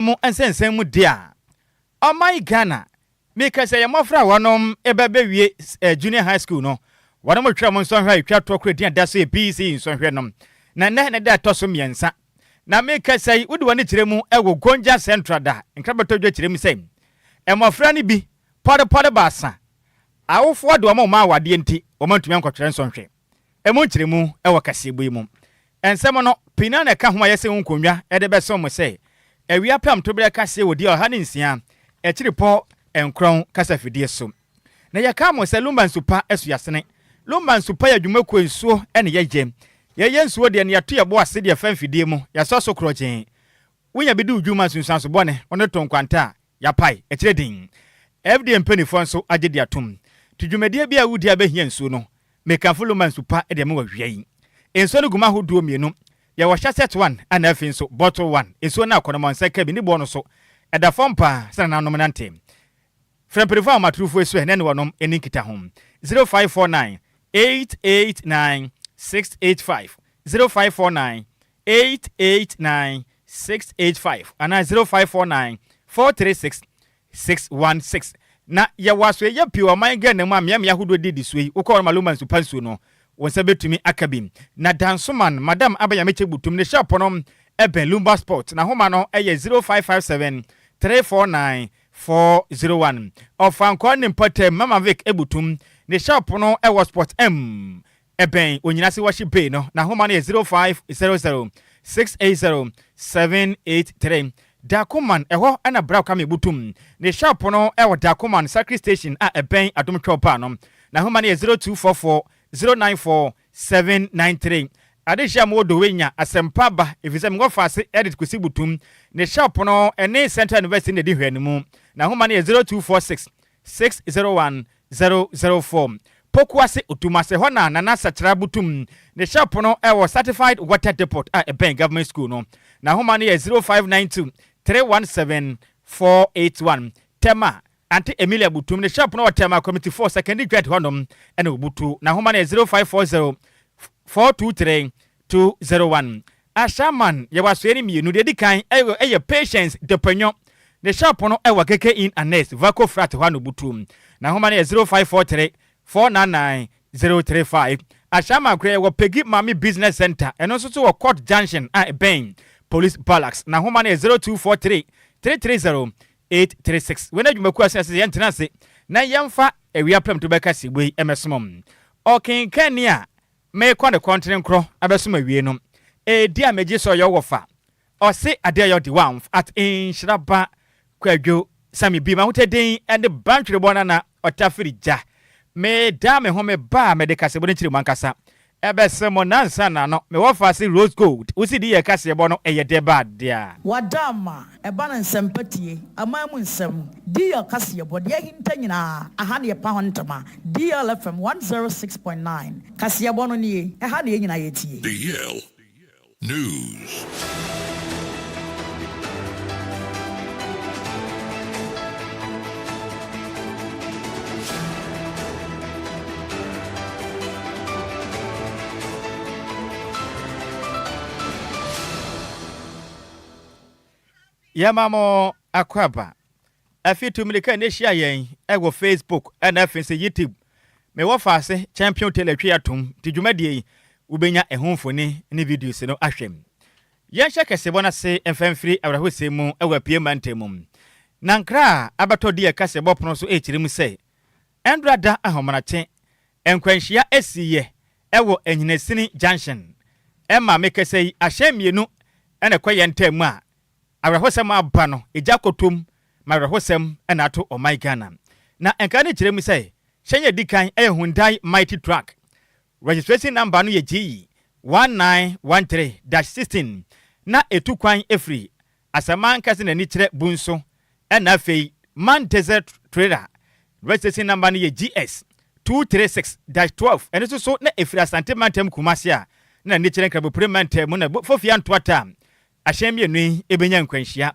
Mu nsɛnsɛm mu de a, ɔman Ghana, meka sɛ yɛn mmɔfra a wɔnom ɛbɛ bɛwie junior high school no, wɔnom retwerɛ wɔn nsɔhwɛ a ɛtwa toɔ koro din a ɛda so yɛ BECE nsɔhwɛ nom, na nnɛ ne da ɛtɔ so mmiɛnsa. Na meka sɛ wode w'ani kyerɛ mu wɔ Gonja Central da nkrabɛtɔ dwa kyerɛ mu sɛ mmɔfra no bi pɔrepɔre baasa, awofoɔ de wɔn mma awadeɛ nti wɔn antumi ankɔtwerɛ nsɔhwɛ. Ɛmu nkyerɛmu wɔ kaseɛbɔ yi mu. Nsɛm no, pii no ara na ɛka ho a yɛsɛ ho nkonnwa de bɛsom mo sɛ awia pɛm toberɛ kaseɛ wɔ di 106 akyiripɔ nkorɔn kasafidie so. Na yɛka mo sɛ Lumba nsu pa so yɛasene. Lumba nsu pa yɛ adwumakuo nsuo na yɛyɛ. Yɛyɛ nsuo deɛ na yɛto yɛbo ase de ɛfa mfidie mu, yɛasɔ so korɔgyee. Wonya bi di wo dwuma nsunsuanso bɔne, wo ne to nkwanta a, yɛapae, ɛkyerɛ din. FDA mpaninfoɔ nso agye de atom. Nti dwumadie biara a wodi a ɛbɛhia nsuo no, Mekamfo Loma nsu pa de ama wɔ awia yi. Nsuo no gu mu ahodoɔ mmienu. Yɛwɔ sachet one ɛna afei nso bottle one. Nsuo no akɔnɔmɔ nsa ka bi ne boɔ no so ɛda fam paa sɛ nananom nante. Frɛ mpanyinfoɔ ahomatorofoɔ yi so ɛnɛ ne wɔnom nni nkitaho. 0549 889 685, 0549 889 685 anaa 0549 436 616. Na yɛwɔ asoɛeɛ pii wɔ ɔman Ghana mu a mmeammea ahodoɔ didi soɔ yi, wokɔ hɔ nom a Luma Nsupa nsuo no, wo nsa bɛtumi aka bi. Na Dansoman, Madam Aba Nyamekyɛ Butum ne shop no bɛn Lumba Sport, n'ahoma no yɛ 0557 349 401. Ɔfankɔɔ ne mpɔtam, Mama Vic Butum, ne shop no wɔ Sport M Ɛbɛn Onyinase Worship Bay no, n'ahoma no yɛ 0500 680 783. Dakoman, ɛhɔ na Bra Kwame Butum. Ne shop no wɔ Dakoman Sacri Station a ɛbɛn Adom Twɛw Bar no. N'ahoma no yɛ 0244 094 793. Adehye a mowɔ Dowe nya asɛmpa aba efisɛ mewɔ faase Edith Kwesi Butum. Ne shop no ne Central University na edi nhwɛanimu. N'ahoma no yɛ 0246 601 004 Pokuase Otumase hɔ na Nana Sakyera Butum ne shop no wɔ Certified Water Depot a ɛbɛn Government School no. N'ahoma no yɛ 0592 317 481. Tema, Ante Emilia Butum ne shop no wɔ Tema Community 4 Sekondi Dwed hɔnom na obutu. N'ahoma no yɛ 0540 423 201. Ashaiman yɛwɔ asoɛe no mmienu, deɛ ɛdi kan yɛ Patience Dɔpanyo, ne shop no wɔ Keke Inn Annex, Vaco Flat hɔ Anobutu. N'ahoma no yɛ 0543 499 035. Ashaiman koraa yɛwɔ Peggy Maame Business Centre, ɛno nso so wɔ Court Junction a ɛbɛn Police Barracks. N'ahoma no yɛ 0243 330 836. Wei ne adwumakuo a ɛsɛ sɛ yɛntena ase na yɛmfa awia prɛmto bɛka sibue mmɛsom. Ɔkenkanni a Merekɔ ne kɔntene nkorɔ abɛsom awie no, Edi a megye sɛ ɔyɛ wo wɔfa. Ɔse adeɛ yɛ ɔde wamf at nhyira ba Kwadwo Sammy bi m'ahotɛ din ne Bantwerebɔ Nana Ɔtafiri gya. Medaa me ho me ba a mede kaseɛbɔ no kyerɛ mu ankasa. Ɛbɛse mo nansa na no me wɔfa se Rose Gold wo CD yɛ kaseɛbɔ no ɛyɛ dɛ ba dea. Wada ama ɛba no nsɛmpa tie, aman mu nsɛm, DL kaseɛbɔ, deɛ ahinta nyinaa, aha na yɛpa ho ntoma, DL FM 106.9, kaseɛbɔ no nie, ɛha na yɛn nyinaa yɛtie. DL News. Yɛma mo akwaaba. Afi tu mirika na ehyia yɛn wɔ Facebook na afei nso YouTube. Mewɔ faase Champion Taylor twe atom nti dwumadie yi wobɛnya ɛho mfoni ne videos no ahwɛ. Yɛnhyɛ kɛsebɔ no ase mfa mfiri awerɛhosɛm mu wɔ Apue mantam mu. Na nkra a abɛtɔ di yɛ kaseɛbɔ pono so rekyerɛ mu sɛ Ɛndora da ahomakye nkwanhyia siiɛ wɔ Anyinasini Junction. Ɛma mekasa yi ahyɛn mmienu na ɛkɔ yɛn ntam mu a awerɛhosɛm aba no egya kɔtɔ mu ma awerɛhosɛm na ato ɔman Ghana. Na nkae no kyerɛ mu sɛ hyɛn a ɛdi kan yɛ Hyundai Mighty Truck. Registration number no yɛ GE 1913-16 na ɛtu kwan firi Asaman kɛse na ani kyerɛ Bunso ɛna afei Man Desert Trailer registration number no yɛ GS 236-12 ɛno nso so na ɛfiri Asante Mantam Kumasi a na ani kyerɛ Nkrabopire Mantam mu na Fofia Ntoata a ahyɛn mmienu yi bɛnya nkwanhyia.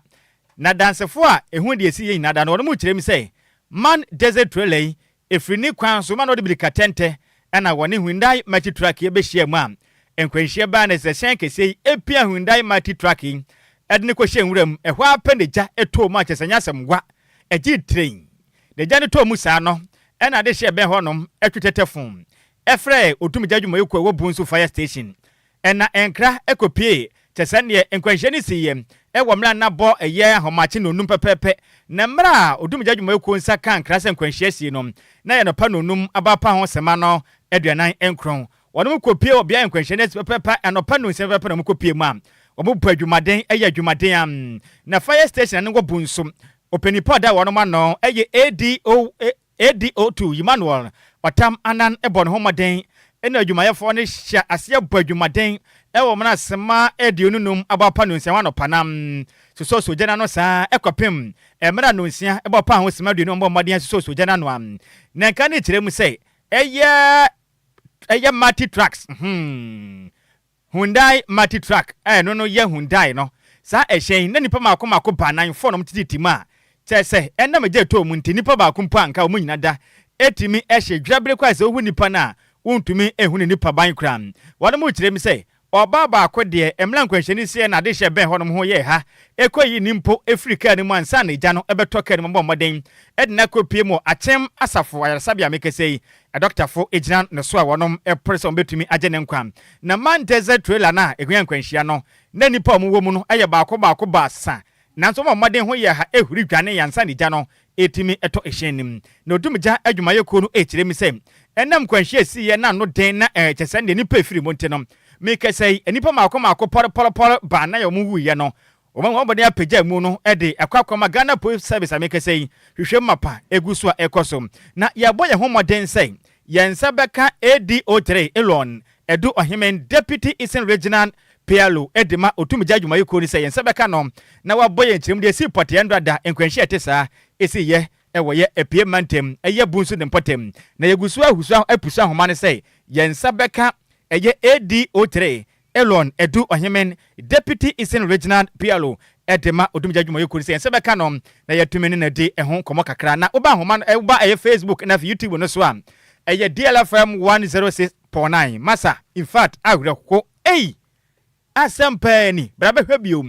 Na dansefo a ɛhu deɛ ɛsiiɛ nyinaa da no wɔn kyerɛ mu sɛ Man Desert Trailer yi Ɛfiri ne kwan so ma na ɔde mirika tɛntɛ na wɔne Hyundai Mighty Truck yi bɛhyiaa mu a nkwanhyia baa na sɛ hyɛn kɛseɛ yi pia Hyundai Mighty Truck yi de no kɔhyɛɛ nwura mu. Ɛhɔ ara pɛ na gya tɔɔ mu a kyerɛ sɛ ɛnyɛ asɛm wa, ɛgyee tiren. Na gya no tɔɔ mu saa no, ɛna adehyeɛ bɛn hɔnom twe tɛtɛfon frɛɛ odumgya adwumayɛkuo a ɛwɔ Bunso Fire Station. Ɛna nkra kɔpuee kyerɛ sɛ neɛ nkwanhyia no siiɛ wɔ mmerɛ a na bɔ yɛ ahomakye nnɔnnum pɛpɛɛpɛ. Na mmerɛ a odumgya adwumayɛkuo nsa kaa nkra sɛ nkwanhyia asie no, na ɛyɛ anɔpa nnɔnnum abaapa ho sɛma no 49. Wɔnom kɔpue wɔ beaɛ nkwanhyia no asi pɛpɛɛpɛ anɔpa nnɔnsia pɛpɛɛpɛ na wɔn kɔpue mu a wɔn bɔ adwumaden yɛ adwumaden a na fire station no wɔ Bunso. Ɔpanin pa a ɔda wɔnom ano yɛ ADO ADO2 Emmanuel Ɔtam Anan bɔ ne ho mmɔden na adwumayɛfoɔ no hyɛ aseɛ bɔ adwumaden wɔ wɔn asema 25 abɔ apa nnɔnsia ho anɔpa na sosɔ sogya no ano saa kɔpem mmerɛ a nnɔnsia bɔ pa ho sima 20 wɔn bɔ mmɔden asosɔ sogya no ano a na nka ne kyerɛ mu sɛ ɛyɛ ɛyɛ multi trucks hmm Hyundai multi truck a ɛno no yɛ Hyundai no saa ɛhyɛn yi na nipa mako mako baanan fɔ nom tete mu a kyerɛ sɛ ɛnam egya ɛtɔɔ mu nti nipa baako mpo anka wɔn nyina da ɛtumi ɛhye dwabere koraa sɛ wohu nipa no a wontumi nhu ne nipa ban koraa. Wɔnom kyerɛ mu sɛ Ɔbaa baako deɛ, mmerɛ a nkwanhyɛni seɛ na adehyɛ bɛn hɔnom ho yɛɛ ha, ɛkɔyii ne mpo firii kaa no mu ansa na egya no bɛtɔ kaa no mu. Ɔbɔɔ mmɔden de no akɔpue mu wɔ Akyem Asafo Ayaresabea a mekasa yi, adɔktafo gyina no so a wɔnom pere sɛ wɔbɛtumi agye ne nkwa. Na Man Desert Trailer no a ɛhia nkwanhyia no, na nnipa a wɔwɔ mu no yɛ baako baako baasa, nanso wɔbɔɔ mmɔden ho yɛɛ ha huri dwanee ansa na egya no retumi tɔ hyɛn no mu. Na odumgya adwumayɛkuo no rekyerɛ mu sɛ, ɛnam nkwanhyia a ɛsiiɛ na ano den na kyerɛ sɛ deɛ nnipa refiri mu nti no, merekasa yi, nnipa mmaako mmaako pɔrepɔrepɔre baanan a wɔwuiɛ no, wɔn wɔn apagya amu no de akɔ akɔma Ghana Police Service a merekasa yi, hwehwɛ mu mapa egu so a ɛrekɔ so. Na yɛrebɔ yɛn ho mmɔden sɛ yɛn nsa bɛka ADO3 Elon Adu Ohemen, Deputy Eastern Regional PLO de ma Otumgya Adwumayɛkuo no sɛ yɛn nsa bɛka no na wabɔ yɛn nkyerɛmu deɛ ɛsii pɔtee ɛndɔ da nkwanhyia a ɛte saa ɛsiiɛ wɔ yɛ Apue mantam ɛyɛ Bunso ne mpɔtam na yɛgu so ahusu apusu ahoma no sɛ yɛn nsa bɛka ɛyɛ ADO3 Elon Adu Ohemen, Deputy Eastern Regional PLO de ma Odumgya Adwumayɛkuo no sɛ yɛn nsa bɛka no na yɛatumi ne no adi ɛho nkɔmmɔ kakra na woba ahoma no woba ɛyɛ Facebook na afei YouTube no so a ɛyɛ DLFM 106.9 masa infact awerɛho Ei! Asɛm paa ni, bra bɛhwɛ bio.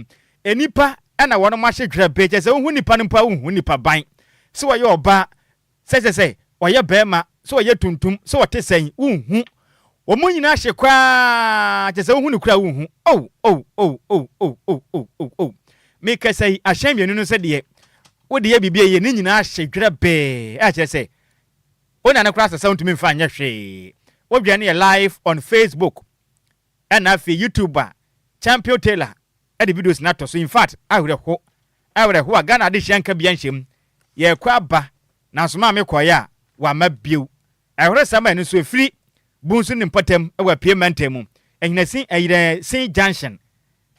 Nnipa na wɔnom ahye dwerɛbee, kyerɛ sɛ wohu nipa no mpo a wonhu nipa ban. Sɛ ɔyɛ ɔbaa, sɛ kyerɛ sɛ ɔyɛ barima, sɛ ɔyɛ tuntum, sɛ ɔte sɛn, wonhu. Wɔn nyinaa hye koraa, kyerɛ sɛ wohu no koraa a wonhu. Oh, oh, oh, oh, oh, oh, oh, oh, oh. Mekasa yi, ahyɛn mmienu no sɛ deɛ wode yɛ biribi a ɛyɛ, ne nyinaa hye dwerɛbee a kyerɛ sɛ wo nane koraa sɛ sɛ wontumi mfa nyɛ hwee. Wodwene no yɛ live on Facebook. Ɛna afei YouTube a Champion Taylor de videos no atɔ so infact awerɛho awerɛho a Ghana adehyeɛ anka bia nhyɛ mu yɛrekɔ aba nanso maame kɔeɛ a wamma bio Ɛhoresɛm a ɛno nso ɛfiri Bunsu ne mpɔtam wɔ Apue mantam mu Anyinasin Ayerɛsin Junction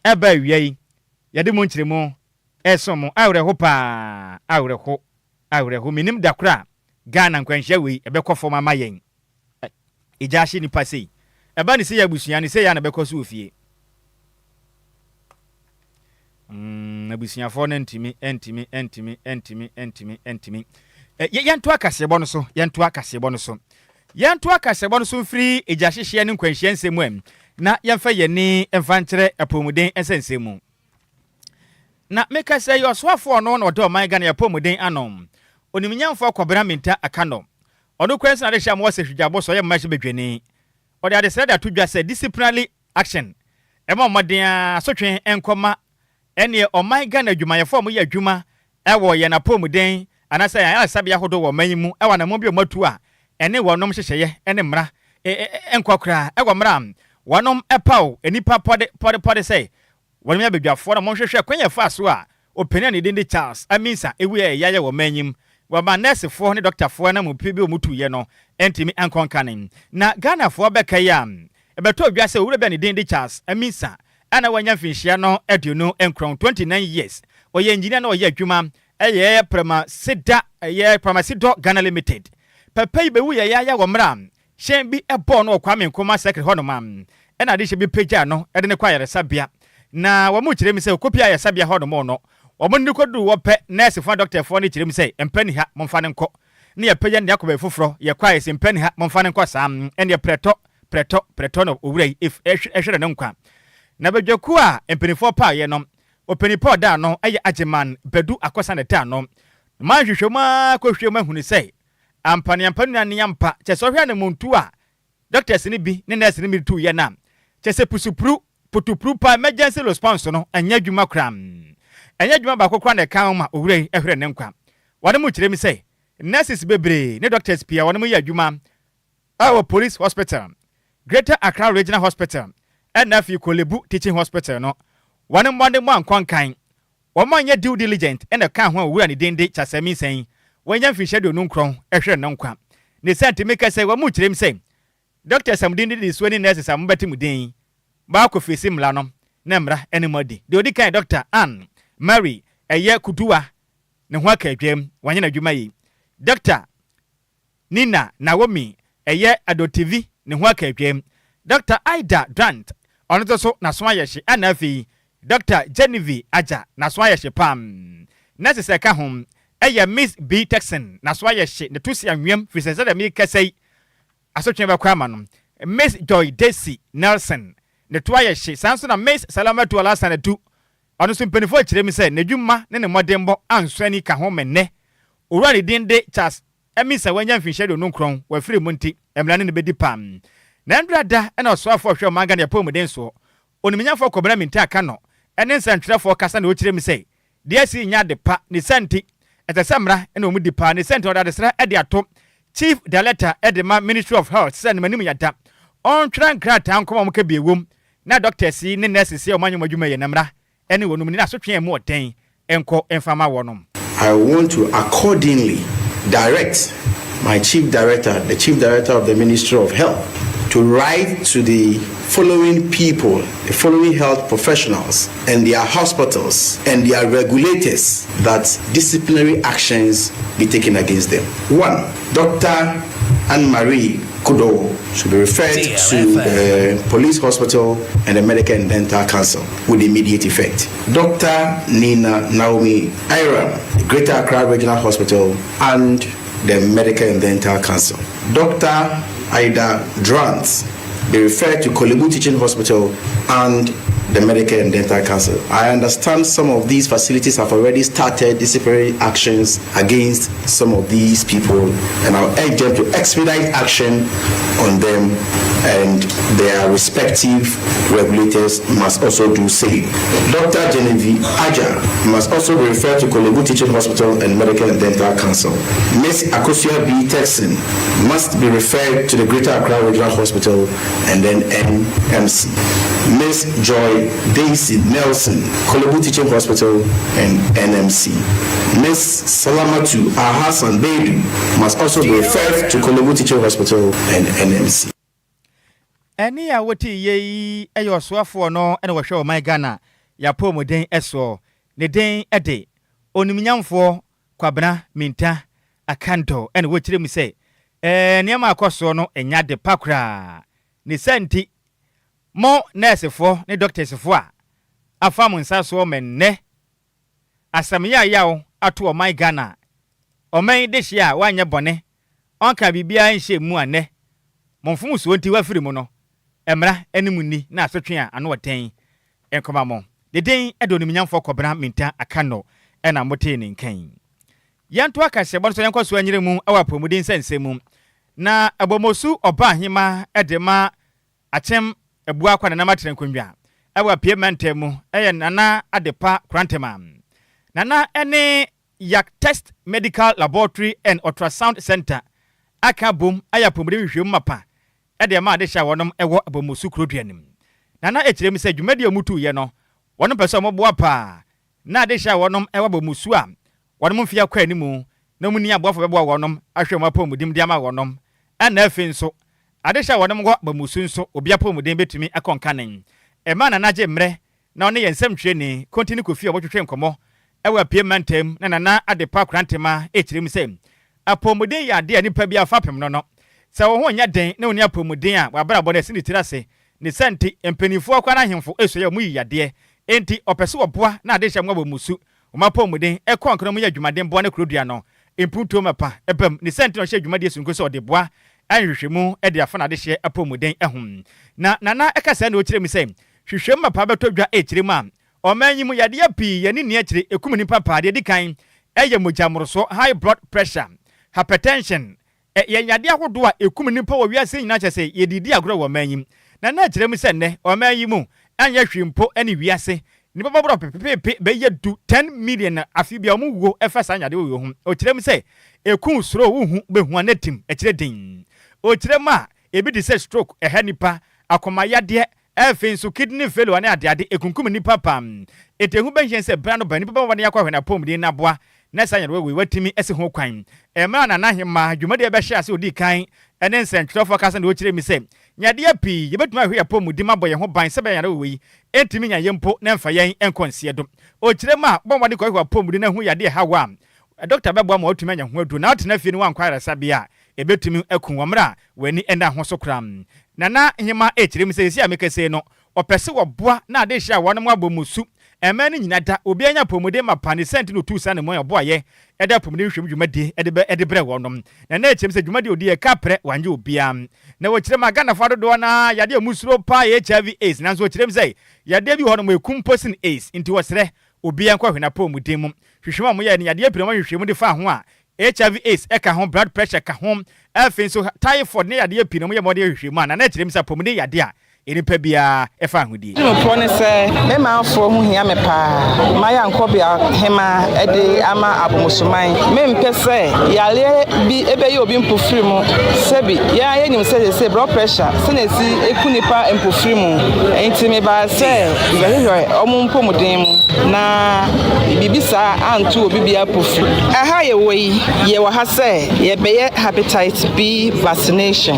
ɛba awia yi yɛde mu nkyerɛmu ɛresom mo awerɛho paa awerɛho awerɛho mennim da koro a Ghana nkwanhyia wei ɛbɛkɔ fam ama yɛn. Egya ahye nipa sei. Ɛba ne sei abusua ne sei a na bɛkɔ so wɔ fie. Mm, abusuafoɔ no ntumi, ntumi, ntumi, ntumi, ntumi, ntumi. Yɛnto akaseɛbɔ no so, yɛnto akaseɛbɔ no so. Yɛnto akaseɛbɔ no so mfiri egya hyehyeɛ ne nkwanhyia nsɛm mu ɛ, na yɛmfa yɛn ani mfa nkyerɛ apɔmuden nsɛnsɛm mu. Na meka sɛ yɛ ɔsoafoɔ no na ɔda ɔman Ghana yɛ apɔmuden ano. Onimnyamfoɔ Kwabena Mintah Akanno. Ɔno koraa nso na adehyɛ a mowɔ sɛ hwidwabɔ sɛ ɔyɛ mmarahyɛ badwani. Ɔde adesrɛ de ato dwa sɛ disciplinary action ɛmɔ mmɔden ara asotwe nkɔma ɛneɛ ɔman Ghana adwumayɛfoɔ a wɔyɛ adwuma wɔ yɛn apɔmuden anaasɛ yɛn ayaresabea ahodoɔ wɔ ɔman yi mu wɔ anammɔn bi a wɔatu a ɛne wɔnom nhyehyɛeɛ ne mmara nkɔ koraa wɔ mmerɛ a wɔnom paw nnipa pɔde pɔde pɔde sɛ Wɔn yɛ abadwafoɔ na wɔhwehwɛ kwan a ɛfaa so a ɔpanin a ne din de Charles Amissah wuiɛ a ɛyɛ ayɛ wɔ ɔman yi mu. Wɔma nɛɛsefoɔ ne dɔktafoɔ anammɔn bi a wɔtuiɛ no ntumi ankɔ nkane. Na Ghanafoɔ bɛkae a, ɛbɛtɔɔ dwa sɛ owura bi a ne din de Charles Amissah a na wanya mfinhyia no 29, 29 years, ɔyɛ engineer na ɔyɛ adwuma yɛ Pramasidor, ɛyɛ Pramasidor Ghana Limited. Papa yi bɛwuiɛ yaya wɔ mmerɛ a Hyɛn bi bɔɔ no wɔ Kwame Nkrumah Circle hɔnom a, ɛna adehyɛ bi pagyaa no de no kɔɔ ayaresabea. Na wɔkyerɛ mu sɛ ɔkɔpie ayaresabea hɔnom no, wɔde no kɔduruu hɔ pɛ, nɛɛsefoɔ ne dɔktafoɔ no kyerɛ mu sɛ, Mpa nni ha, momfa no nkɔ. Na yɛpagya no de akɔ baabi foforɔ, yɛkɔ a yɛse mpa nni ha, momfa no nkɔ saa. Ɛnneɛ prɛtɔ, prɛtɔ, prɛtɔ na owura yi hwere ne nkwa. Na badwakuo a mpanimfoɔ paeɛ no, Ɔpanin pa a ɔda ano yɛ Agyeman Badu Akɔsa na ɛda ano. Na manhwehwɛ mu ara kɔhwehwɛ mu ahunu sɛ ampa ne ampa nua ne ampa, kyerɛ sɛ ɔhwɛ anamontuo a doctors no bi ne nurse no bi tuiɛ no a, kyerɛ sɛ pusupru, putupru paa, emergency response no ɛnyɛ adwuma koraa. Ɛnyɛ adwuma baako koraa na ɛka ho ma owura yi hwere ne nkwa. Wɔnom kyerɛ mu sɛ nurses bebree ne doctors pii a wɔnom yɛ adwuma wɔ Police Hospital, Greater Accra Regional Hospital ɛna afei Korle Bu Teaching Hospital no, wɔn mmɔdemmɔ ankɔ nkan. Wɔn anyɛ due diligent na ɛkaa ho a owura ne din de Kyasɛ Mensah yi wanya mfirihyia 29 hwere ne nkwa. Ne saa nti meka sɛ wɔn kyerɛ mu sɛ doctors a mo din didi soɔ ne nurses a mobɛte mo din yi baako fesi mmara no na mmara ne mo adi. Deɛ ɔdi kan yɛ Doctor Ann Marie ɛyɛ Kuduwa ne ho aka adwam wanyɛ n'adwuma yie. Doctor Nina Naomi ɛyɛ Adotivi ne ho aka adwam, Dɔkta Ida Drant ɔno nso so n'aso ayɛ hye ɛna afei Dɔkta Genevieve Adja n'aso ayɛ hye paa. Nurses a ɛka ho ɛyɛ Miss B Texon n'aso ayɛ hye ne to si anweam firi sɛ sɛdeɛ merekasa yi asotwe bɛkɔ ama no. Miss Joy Daisy Nelson ne to ayɛ hye saa nso na Miss Salamatu Alhassan Adu ɔno nso mpanimfoɔ kyerɛ mu sɛ n'adwuma ne ne mmɔdenbɔ ansɔ ani ka ho ma nnɛ owura ne din de Charles Emi sɛ wanya mfinhyia 29, wafiri mu nti, mmara ne no bɛdi pam. Na ɛndora da na ɔsoafoɔ a ɔhwɛ ɔman Ghana apɔwmuden soɔ, Onimnyafoɔ Kɔbena Mintah Akanno ne nsɛntwerɛfoɔ kasa na ɔkyerɛ mu sɛ, deɛ asi yi nyɛ ade pa, ne saa nti, ɛsɛ sɛ mmara na wɔn di paa, ne saa nti ɔde adesrɛ de ato Chief Director de ma Ministry of Health sɛ nemanim yada, ɔntwerɛ nkrataa nkɔma wɔn ka bi ɛwom na doctors yi ne nurses yi a wɔanyɛ wɔn adwuma yie no mmara ne wɔnom ni na asotwe a ɛmu ɔden nkɔ mfa ma wɔnom. I want to accordingly direct my chief director, the chief director of the Ministry of Health, to write to the following people, the following health professionals and their hospitals and their regulators that disciplinary actions be taken against them. 1, Dr. Anne-Marie Kudo should be referred to the police hospital and the Medical and Dental Council with immediate effect. Dr. Nina Naomi Iram, the Greater Accra Regional Hospital and the Medical and Dental Council. Dr. Ida Drant be referred to Korle Bu Teaching Hospital and the Medical and Dental Council. I understand some of these facilities have already started disciplinary actions against some of these people, and I'll urge them to expedite action on them, and their respective regulators must also do same. Dr. Genevieve Aja must also be referred to Korle Bu Teaching Hospital and Medical and Dental Council. Miss Akosia B. Texan must be referred to the Greater Accra Regional Hospital and then NMC. Miss Joy Daisy Nelson, Korle Bu Teaching Hospital and NMC. Miss Salamatu Ahassan Bedu must also be referred to Korle Bu Teaching Hospital and NMC. Ɛne a wote yie yi yɛ ɔsoafoɔ no na wɔhwɛ ɔman Ghana yɛapɔmuden soɔ. Ne din de Onimnyamfoɔ Kwabena Mintah Akandoh ɛna wɔkyerɛ mu sɛ ɛɛ nneɛma akɔ soɔ no ɛnyɛ ade pa koraa. Ne saa nti mo nɛɛsefoɔ ne dɔktɛsfoɔ a afa mo nsa soɔ ma nnɛ asɛm yaayaw ato ɔman Ghana ɔman yi de hyia a wanyɛ bɔne ɔnka biribiara nhyɛ mu a nnɛ mo mfomsoɔ nti wafiri mu no mmara anim ni na asotwe a ano ɔden nkɔma mo. Deden de Onimnyamfoɔ Kɔbena Mintah Akandoh ɛna motee ne nkan. Yɛnto akahyɛbɔ no so yɛnkɔ so anyere mu wɔ apɔmuden nsɛnsɛm mu na Abomosu Ɔbaahemaa de ma Akyem Abuakwa Nanam Atena Nkonnwa ɛwɔ Apue Mantam mu ɛyɛ Nana Adepa Korantema. Nana ne Yak Test Medical Laboratory and Ultrasound Center aka abom ayɛ apɔmuden nhwehwɛmu mapa de ama adehyɛ a wɔnom wɔ Abomosu kurodua no mu. Nana kyerɛ mu sɛ dwumadi a wɔtuiɛ no, wɔnom pɛ sɛ wɔboa paa na adehyɛ a wɔnom wɔ Abomosu a wɔnom mfeɛ akɔ anim na wɔn nni aboafo bɛboa wɔnom ahwɛ wɔn apɔmuden de ama wɔnom. Ɛna afei nso, adehyɛ a wɔnom wɔ Abomosu nso obi apɔmuden bɛtumi akɔ nkane. Ɛmaa Nana gye mmerɛ na ɔne yɛn nsɛmtwerɛni Kontini Kofi a wɔtwetwe nkɔmmɔ wɔ Apue Mantam na Nana Adepa Korantema kyerɛ mu sɛ apɔmuden yɛ adeɛ a nipa biara fapem no. Sɛ wo ho nyɛ den na wonni apɔmuden a, w'abrabɔ no asi ne tiri ase. Ne saa nti, mpanimfoɔ koraa ne ahemfo sua yɛ wɔn yiyadeɛ. Enti, ɔpɛ sɛ wɔboa na adehyɛ mmoa wɔ mmusu, wɔn apɔmuden, kɔ nka na wɔyɛ adwumaden boa ne kurodua no mpuntuo mapa ba mu. Ne saa nti na ɔhyɛɛ dwumadie sononko sɛ ɔde boa ayɛ nhwehwɛmu de afa n'adehyeɛ apɔmuden ho. Na Nana ka saa na ɔkyerɛ mu sɛ, hwehwɛmu mapa bɛtɔ dwa ɛkyerɛ mu a, Ɔman yi mu yadeɛ pii yɛne nni akyire ɛkum nnipa paa. Deɛ ɛdi kan yɛ mogya mmorosoɔ, high blood pressure, hypertension, Ɛyɛ yadeɛ ahodoɔ a ɛkum nnipa wɔ wiase nyinaa kyerɛ sɛ yɛde redi agorɔ wɔ ɔman yi mu. Na na ɛkyerɛ mu sɛ nnɛ ɔman yi mu anyɛ hwee mpo ne wiase nnipa bɛboro ɔpepepepe bɛyɛ du, 10 million, na afe biara wɔn wuo ɛfa saa yadeɛ wei ho. Ɔkyerɛ mu sɛ ɛku suro wohu bɛhu a na tim ɛkyerɛ din. Ɔkyerɛ mu a ebi te sɛ stroke ɛha nnipa, akoma yadeɛ, Afei nso, kidney failure ne adeade ekunkum nnipa paa. Enti ehu bɛnhyɛn sɛ bere ano ba nnipa bɛbɔ mmɔden akɔ ahwɛ n'apɔwmuden na aboa na saa nyarewa wei watumi asi ho kwan. Mmerɛ a Nana Ahemaa dwumadie bɛhyɛɛ ase odii kan ne nsɛntwerɛfoɔ kasa na ɔkyerɛɛ mu sɛ, Nyadeɛ pii, yɛbɛtumi ahwɛ yɛn apɔwmuden mu abɔ yɛn ho ban sɛ ɛbɛyɛ nyarewa wei ntumi nya yɛn mpo na ɛmfa yɛn nkɔ nseɛ do. Ɔkyerɛ mu a, bɔ mmɔden kɔhwɛ w'apɔwmuden na hu yadeɛ ɛha wo a, dɔkta bɛboa ma watumi anya ho aduro na wotena fie na woankɔ ayaresabea a, Ebetumi aku wɔn mmerɛ a wɔn ani nna ho so koraa. Nana Hemaa rekyerɛ mu sɛ seesei a mekasa yi no, ɔpɛ sɛ wɔboa na adehye a wɔnom abɔ mu su mmaa no nyina da, obiara nya apɔmuden mapa, ne saa nti na ɔtuu saa anammɔn a ɔboaeɛ de apɔmuden nhwehwɛmu dwumadie de bɛ de brɛɛ wɔnom. Nana rekyerɛ mu sɛ dwumadie a ɔdiiɛ ka prɛ wanyɛ obiara. Na wɔkyerɛ mu a Ghanafoɔ adodoɔ no ara yadeɛ a wɔsuro paa yɛ HIV AIDS nanso wɔkyerɛ mu sɛ yadeɛ bi wɔ hɔnom ɛku mpo sene AIDS nti wɔsrɛ obiara nkɔhwɛ n'apɔmuden mu. Hwehwɛmu a wɔyɛɛ no yadeɛ pii na wɔahwehwɛ mu de faa ho a HIV AIDS ka ho, blood pressure ka ho, afei nso typhoid ne yadeɛ pii na wɔyɛ mmɔden hwehwɛ mu a na na ɛkyerɛ mu sɛ apɔmuden yɛ adeɛ a nnipa biara fa ahodie. M'atirimpɔ ne sɛ me manfoɔ ho hia me paa. Mayɛ ankɔbea hemaa de ama Abomosoman. Mempɛ sɛ yareɛ bi bɛyɛ obi mpofiri mu. Sɛbi, yɛn ara yɛnim sɛ seesei blood pressure sɛnea ɛsi ku nnipa mpofiri mu. Enti mebaa sɛ mebɛhwehwɛ wɔn mpɔmuden mu na biribi saa anto obi biara pofiri. Ɛha a yɛwɔ yi, yɛwɔ ha sɛ yɛbɛyɛ Hepatitis B vaccination.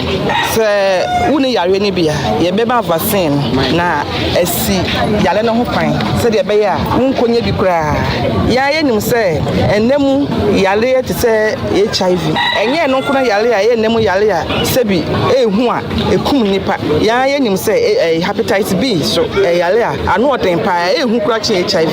Sɛ wonni yareɛ no bi a, yɛbɛma vaccine no na asi yare no ho kwan sɛdeɛ ɛbɛyɛ a wonkɔnya bi koraa. Yɛn ara yɛnim sɛ ɛnna mu yareɛ te sɛ HIV, ɛnyɛ ɛno nko na yare a ɛyɛ nna mu yare a sɛbi ɛrehu a ɛkum nnipa. Yɛn ara yɛnim sɛ Hepatitis B nso ɛyɛ yare a ano ɔden paa, ɛyɛ hu koraa kyɛn HIV.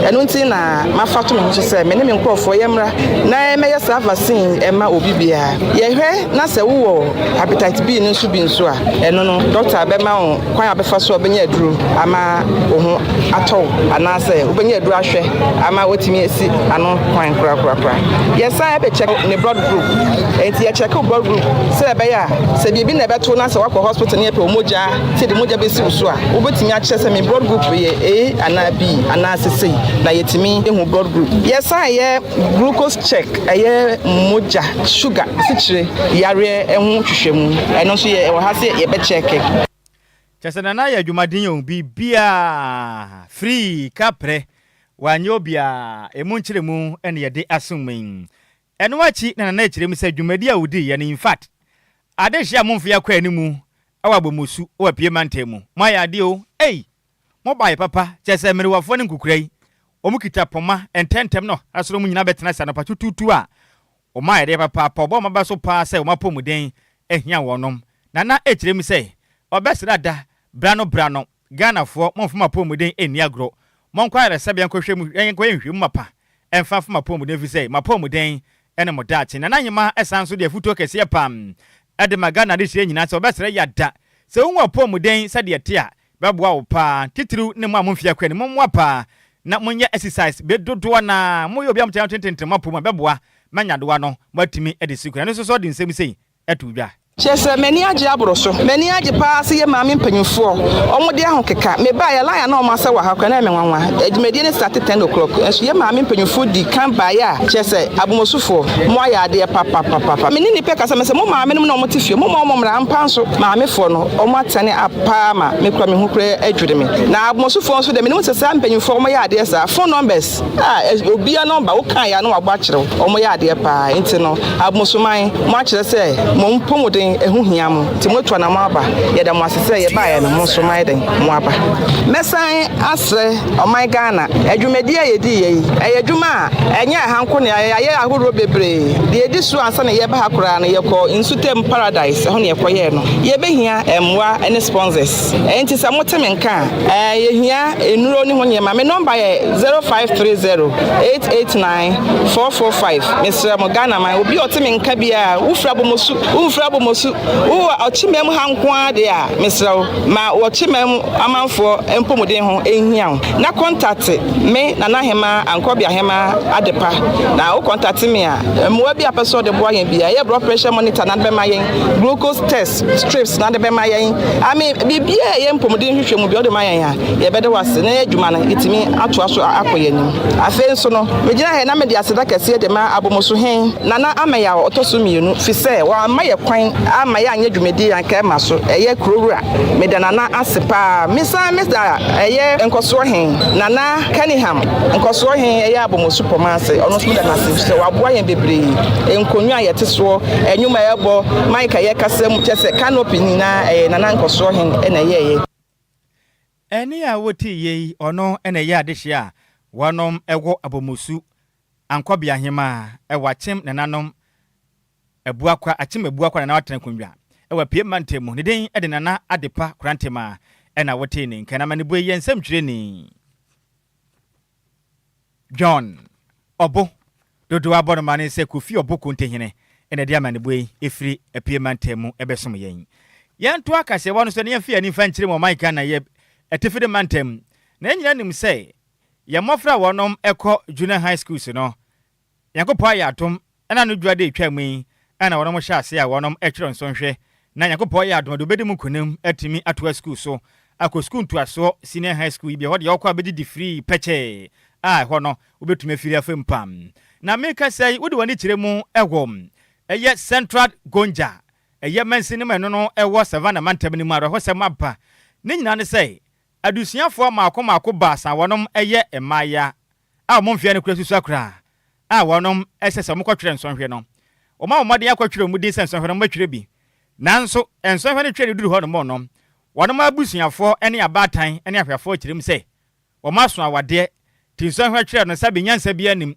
Ɛno nti na mafa ato me ho so sɛ me ne me nkurɔfoɔ yɛmmra na yɛmmɛyɛ saa vaccine yi mma obi biara. Yɛhwɛ na sɛ wowɔ Hepatitis B no nso bi nso a, ɛno no dɔkta bɛma wo kwan a wobɛfa so a wobɛnya aduro ama wo ho atɔ wo anaasɛ wobɛnya aduro ahwɛ ama woatumi asi ano kwan korakorakora. Yɛsan bɛkyɛke ne blood group. Enti yɛkyɛke wo blood group sɛ ɛbɛyɛ a sɛ biribi na ɛbɛto na sɛ woakɔ hospital na yɛpɛ wo mogya sɛ yɛde mogya bɛsi wo so a, wobɛtumi akyerɛ sɛ me blood group yɛ A anaa B anaasɛ sei na yɛtumi hu blood group. Yɛsan yɛ glucose check, ɛyɛ mogya sugar, asikyire yareɛ ho nhwehwɛmu. Ɛno nso yɛwɔ ha sɛ yɛbɛkyɛke. Kyerɛ sɛ Nana yɛ adwumaden o, biribiara free, kaprɛ, wanyɛ obiara, emu nkyerɛmu na yɛde asom yi. Ɛno akyi na Nana kyerɛ mu sɛ dwumadi a odiiɛ no infact adehye a momfe akɔ anim wɔ Abomosu wɔ Apue mantam mu. Moayɛ adeɛ o, ei! Mobaeɛ papa, kyerɛ sɛ mmerewafoɔ ne nkokora yi, wɔn kita poma ntɛmntɛm na ɔsoro mu nyinaa bɛtena ase anɔpa tutuutu a wɔayɛ adeɛ papaapa, wɔbɔ wɔn aba so paa sɛ wɔn apɔmuden hia wɔnom. Nana kyerɛ mu sɛ ɔbɛsra da, bra no bra no, Ghanafoɔ momfa mo apɔmuden nni agorɔ, monkɔ ayaresabea nkɔhwɛ mu, nkɔyɛ nhwehwɛmu mapa mfa mfa mo apɔmuden ɛfiri sɛ mo apɔmuden ne mo daakye. Nana Ahemaa san nso de afutuo kɛseɛ paa de ma Ghana adehyeɛ nyinaa sɛ wɔbɛsrɛ yada sɛ wohu apɔmuden sɛdeɛ ɛte a bɛboa wo paa titiriw ne mo a mo mfeɛ akɔ anim mommoa paa na monyɛ exercise bere dodoɔ no ara moyɛ obi a mokyɛ tententen mo apɔ mu a bɛboa ma nyadewa no moatumi de si kwan. Ɛno nso so ɔde nsɛm sei to dwa. Kyerɛ sɛ m'ani agye aboro so. M'ani agye paa sɛ yɛn maame mpanyinfoɔ wɔn de ahokeka. Me baeɛ line a na wɔn asɛ wɔ ha koraa na ɛyɛ me nwanwa. Dwumadie no starte ten o'clock nso yɛn maame mpanyinfoɔ di kan baeɛ a kyerɛ sɛ Abomosufoɔ mo ayɛ adeɛ papapapapa. Me ne nnipa kasa mese mo maame nom na wɔn te fie mo ma wɔn mmra ampa nso maame foɔ no wɔn atɛne up paa ma me kura me ho kura adwiri me. Na Abomosufoɔ nso deɛ menim sɛ saa mpanyinfoɔ wɔn yɛ adeɛ saa phone numbers a obia number wo kaeɛ a na wabɔ akyerɛ wo wɔn yɛ adeɛ paa nti no Abomosuman mo akyerɛ sɛ mo mpɔmuden ɛho hia mo nti mo atu anamɔ aba yɛda mo ase sɛ yɛbaeɛ no mo nso mo ayɛ dɛn mo aba. Mɛsan asrɛ ɔman Ghana adwumadie a yɛdiiɛ yi ɛyɛ adwuma a ɛnyɛ ɛha nko na yɛayɛ yɛayɛ ahoroɔ bebree deɛ ɛdi so ansa na yɛreba ha koraa no yɛkɔɔ Nsutam Paradise ɛhɔ na yɛkɔyɛɛ no yɛbɛhia mmoa ne sponsors ɛnti sɛ mote me nka a yɛhia nnuro ne ho nneɛma me nɔmba yɛ 0530 889 445 mesrɛ mo Ghana man obi a ɔte me nka biara wofiri Abomosu womfiri Abomosu. Abomosu, wowɔ Ɔkyemam ha nko ara deɛ a, mesrɛ wo, ma Ɔkyemam amanfoɔ mpɔmuden ho nhia wo na kɔntate me, Nana Ahemaa, Ankɔbea Ahemaa Adepa. Na wo kɔntate me a, mmoa bi a pɛ sɛ ɔde boa yɛn biara, ɛyɛ blood pressure monitor na de bɛma yɛn, glucose test strips na de bɛma yɛn, I mean, biribiara a ɛyɛ mpɔmuden hwehwɛ mu bi ɔde ma yɛn a, yɛbɛda wo ase na yɛn adwuma no yɛtumi atoa so akɔ yɛn anim. Afei nso no, megyina ha yi na mede aseda kɛseɛ de ma Abomosu Hen Nana Ameyaw ɔtɔ so mmienu, firi sɛ wamma yɛ kwan amma yɛanyɛ dwumadie a anka ɛma so ɛyɛ kuro wura. Meda Nana ase paa. Mesan meda ɛyɛ Nkɔsoɔ Hen Nana Cunningham, Nkɔsoɔ Hen ɛyɛ Abomosu Pɔma ase, ɔno nso meda no ase firi sɛ waboa yɛn bebree. Nkonnwa a yɛte soɔ, nnwom a yɛbɔ, mic a yɛkasa mu, kyerɛ sɛ canopy nyinaa ɛyɛ Nana Nkɔsoɔ Hen na ɛyɛeɛ. Ɛnne a wotee yei, ɔno na ɛyɛ adehyeɛ a wɔnom wɔ Abomosu Ankɔbea Ahemaa wɔ Akyem Nananom Abuakwa, Akyem Abuakwa Nana Watena Nkonnwa wɔ Apue Mantam mu. Ne din de Nana Adepa Korantemaa ɛna wotee ne nka. Na amanebue yi yɛ nsɛmtwerɛni John Ɔbo dodoɔ abɔ no mane sɛ Kofi Ɔbo Kontehene na ɛde amanebue yi firi Apue Mantam mu bɛsom yɛn. Yɛntoa kaseɛbɔ no so na yɛmfa yɛn ani mfa nkyerɛ mu ɔman Ghana yɛ Atifide Mantam. Na yɛn nyinaa nim sɛ yɛn mmɔfra a wɔnom kɔ Junior High Schools no, Nyankopɔn ayɛ adom na no dwuada a etwaa mu yi na wɔnom hyɛɛ ase a wɔnom twerɛ nsɔnhwɛ na Nyankopɔn ayɛ adom a deɛ ɔbɛdi mu nkonim atumi atoa sukuu so akɔ sukuu ntoasoɔ Senior High School yi bi ɛhɔ deɛ ɔkɔ a bɛdidi firii pɛkyɛɛ a ɛhɔ no wobɛtumi afiri afa mu paa. Na mekasa yi wode w'ani kyerɛ mu ɛwɔ ɛyɛ Central Gonja ɛyɛ mansini mu ɛno no ɛwɔ Savannah mantam no mu awerɛhosɛm aba ne nyinaa ne sɛ adesuafoɔ mmaako mmaako baasa wɔnom yɛ mmaaya a wɔn mfeɛ no kura susua koraa a wɔnom ɛsɛ sɛ wɔkɔtwerɛ nsɔnhwɛ no. Wɔn a wɔn mmɔden akɔtwerɛ wɔn din sɛ nsɔnhwɛ no wɔbɛtwerɛ bi. Nanso nsɔnhwɛ no twerɛ no duru hɔ nom no, wɔnom abusuafoɔ ne abaatan ne ahwɛfoɔ kyerɛ mu sɛ wɔn aso awadeɛ, nti nsɔnhwɛ twerɛ no sɛbe nyansa biara nnim.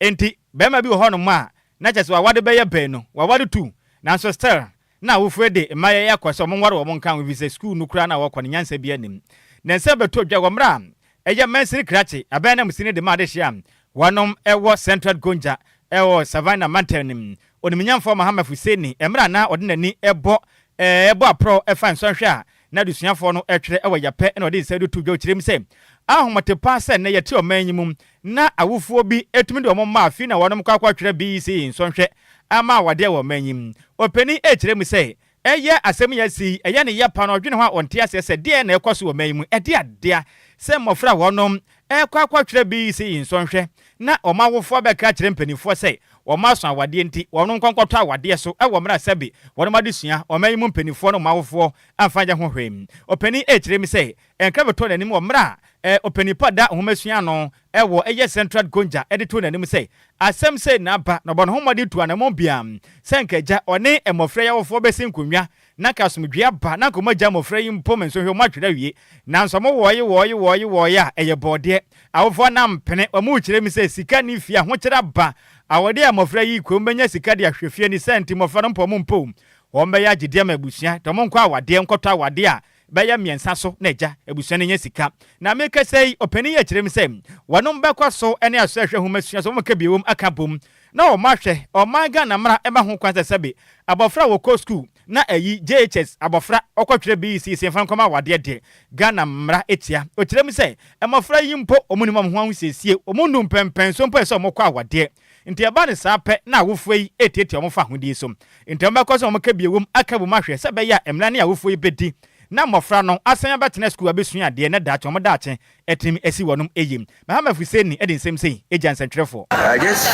Enti barima bi wɔ hɔ nom a na kyerɛ sɛ wawade bɛyɛ baanu, waware two, nanso still na awofo de mmaeɛ yi akɔ sɛ wɔnware wɔn nka ho efisɛ sukuu no koraa na wɔkɔ no nyansa biara nnim. Ne nsa bɛtɔ dwa wɔ mmerɛ a ɛyɛ mansini krakye abɛn ananmusini de ma adehyeɛ a wɔnom wɔ Central Gonja wɔ Savannah mantam no mu. Onimnyamfoɔ Mahama Fuseni mmerɛ a na ɔde n'ani bɔ bɔ aporɔw fa nsɔnhwɛ a na adesuafoɔ no twerɛ wɔ Yapɛ na ɔde nsa de to dwa ɔkyerɛ mu sɛ ahomete paa sɛ nnɛ yɛte ɔman yi mu na awofoɔ bi tumi de wɔn mma afi na wɔnom kɔ akɔtwerɛ BEC nsɔnhwɛ ama awadeɛ wɔ ɔman yi mu. Ɔpanin rekyerɛ mu sɛ, Ɛyɛ asɛm yi asi yi, ɛyɛ ne ya pa na ɔdwene ho a ɔnte aseɛ sɛ deɛn na ɛrekɔ so wɔ ɔman yi mu. Ɛde adea sɛ mmɔfra a wɔnom rekɔ akɔtwerɛ BEC nsɔnhwɛ na wɔn awofoɔ abɛka akyerɛ mpanimfoɔ sɛ wɔn aso awadeɛ nti wɔnom nkɔ nkɔtɔ awadeɛ so wɔ mmerɛ a sɛbe wɔnom adesua ɔman yi mu mpanimfoɔ ne wɔn awofoɔ amfa anyɛ ho hwee. Ɔpanin rekyerɛ mu sɛ, Nkra bɛtɔɔ n'anim wɔ mmerɛ a ɔpanin pa da nhomasua ano wɔ ɛyɛ Central Gonja de too n'anim sɛ asɛm sei na aba na ɔbɔ ne ho mmɔden tu anammɔn biara sɛ anka agya ɔne mmɔfra yi awofoɔ bɛsi nkonnwa na anka asomdwoeɛ aba na anka wɔagya mmɔfra yi mpo me nso hwɛ wɔatwerɛ awie nanso wɔwɔɔye wɔɔye wɔɔye wɔɔye a ɛyɛ bɔɔdeɛ awofoɔ no ampene wɔn rekyerɛ mu sɛ sika nni fie ahokyerɛ aba awɔdeɛ a mmɔfra yi kurom bɛnya sika de ahwɛ fie ne saa nti mmɔfra no mpo wɔn mpo wɔn bɛyɛ agyedeɛ ama abusua nti wɔn nkɔ awadeɛ nkɔtɔ awadeɛ a bɛyɛ mmiɛnsa so na agya abusua no nya sika. Na mekasa yi, ɔpanin yi akyerɛ me sɛ wɔnom bɛkɔ so ne asɔɛhwɛ nhoma sua so wɔn ka bi wom aka abom na wɔn ahwɛ ɔman Ghana mmara ɛma ho kwan sɛ sɛbe abɔfra a wɔkɔ sukuu na ayi JHS abɔfra ɔkɔ twerɛ BEC sɛ mfa nkɔma awadeɛ deɛ Ghana mmara tia. Ɔkyerɛ mu sɛ mmɔfra yi mpo wɔn nim wɔn ho ahosiesie, wɔn nnu mpɛnpɛnsoɔ mpo ɛsɛ sɛ wɔkɔ awadeɛ. Nti ɛba no saa pɛ na awofoɔ yi retiatia wɔn fahodie so. Nti wɔbɛkɔ so na wɔaka bi ɛwom aka abom ahwɛ sɛ ɛbɛyɛ a mmara ne awofoɔ yi bɛdi na mmɔfra no asan abɛtena sukuu abɛsua adeɛ na daakye wɔn daakye atumi asi wɔnom yie. Mahama Fuseni de nsɛm sei gya nsɛntwerɛfoɔ. I just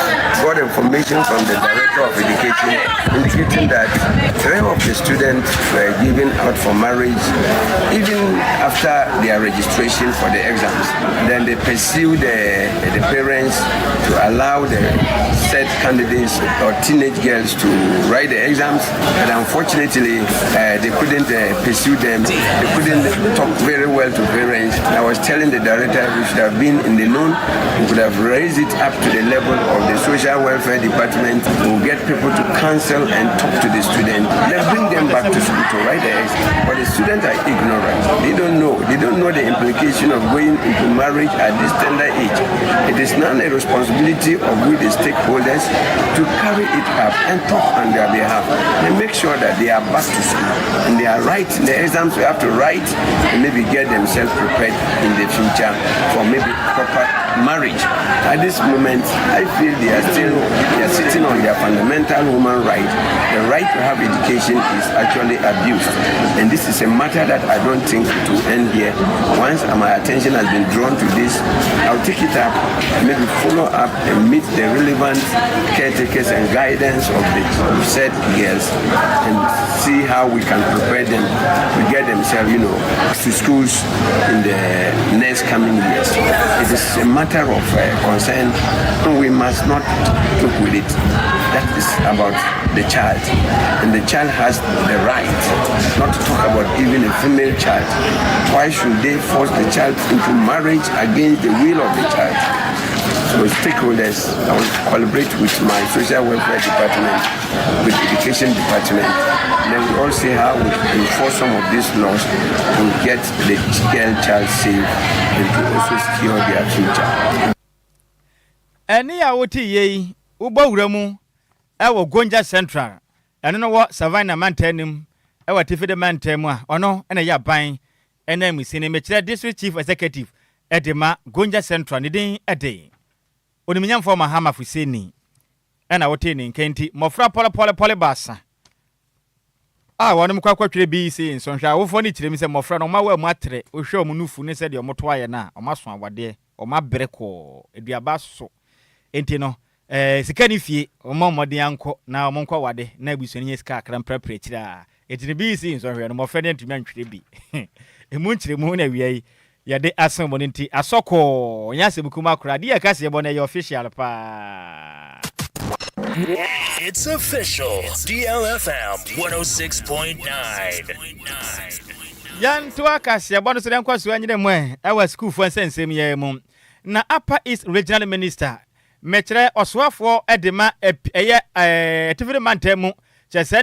got information from the director of education indicating that three of the students were given out for marriage even after their registration for the exams. Then they pursue the, the parents to allow the said candidates or teenage girls to write the exams. But unfortunately, uh, they couldn't uh, pursue them. They couldn't talk very well to parents. I was telling the the director, we should have been in the known. We could have raised it up to the level of the social welfare department. We'll get people to counsel and talk to the student. Then bring them back to school to write the exam. But the students are ignorant. They don't know. They don't know the implication of going into marriage at this tender age. It is now a responsibility of we the stakeholders to carry it up and talk on their behalf and make sure that they are back to school and they are writing the exams we have to write and maybe get themselves prepared in the future for maybe proper marriage. At this moment, I feel they are still they are sitting on their fundamental human right. The right to have education is actually abused. And this is a matter that I don't think it will end here. Once my attention has been drawn to this, I'll take it up, maybe follow up and meet the relevant caretakers and guidance of the said girls and see how we can prepare them to get themselves, to schools in the next coming years. It is a matter of concern and we must not joke with it. That is about the child. And the child has the right not to talk about even a female child. Why should they force the child into marriage against the will of the child? So stakeholders, I will collaborate with my social welfare department, with education department. And then we all see how we enforce some of these laws to get the girl child safe and to also secure their future. Ɛne a wote yie yi, wobɔ wura mu ɛwɔ Gonja Central, ɛno no wɔ Savannah mantam no ɛwɔ Atifi mantam mu a, ɔno ɛna ɛyɛ aban ɛna musini, mekyerɛ district chief executive ɛde ma Gonja Central, ne din ɛde Onimnyamfoɔ Mahama Fuseni, ɛna wote ne nka. Nti mmɔfra pɔlepɔlepɔle 3 a wɔnom kɔ akɔtwerɛ BECE nsɔhwɛ, awofoɔ no kyerɛ mu sɛ mmɔfra no ɔma wɔ mu atrɛ. Wohwɛ ɔmo nufu ne sɛdeɛ ɔmo to ayɛ no a, ɔmo aso awadeɛ, ɔmo abrɛ kɔɔ aduaba so. Enti no sika ne fie, ɔmo mmɔden ankɔ na ɔmo nkɔ awade na abusua no nyɛ sika akra mprɛprɛ akyire a. Enti no BECE nsɔhwɛ no, mmɔfra no antumi antwerɛ bi. Emu nkyerɛmu na awia yi yɛde asen mo no. Nti asɔkɔɔ nyɛ asɛm kuma koraa deɛ yɛka sɛ yɛbɔ no, ɛyɛ official paa. It's official. DLFM 106.9. Yɛnto akaseɛbɔ no so dɛ nkɔ so anyina mu ɛ ɛwɔ sukuufoɔ nsɛnsɛm yɛ mu. Na Upper East Regional Minister, mɛkyerɛ ɔsoafoɔ de ma ɛyɛ Atifiri mantam mu, kyerɛ sɛ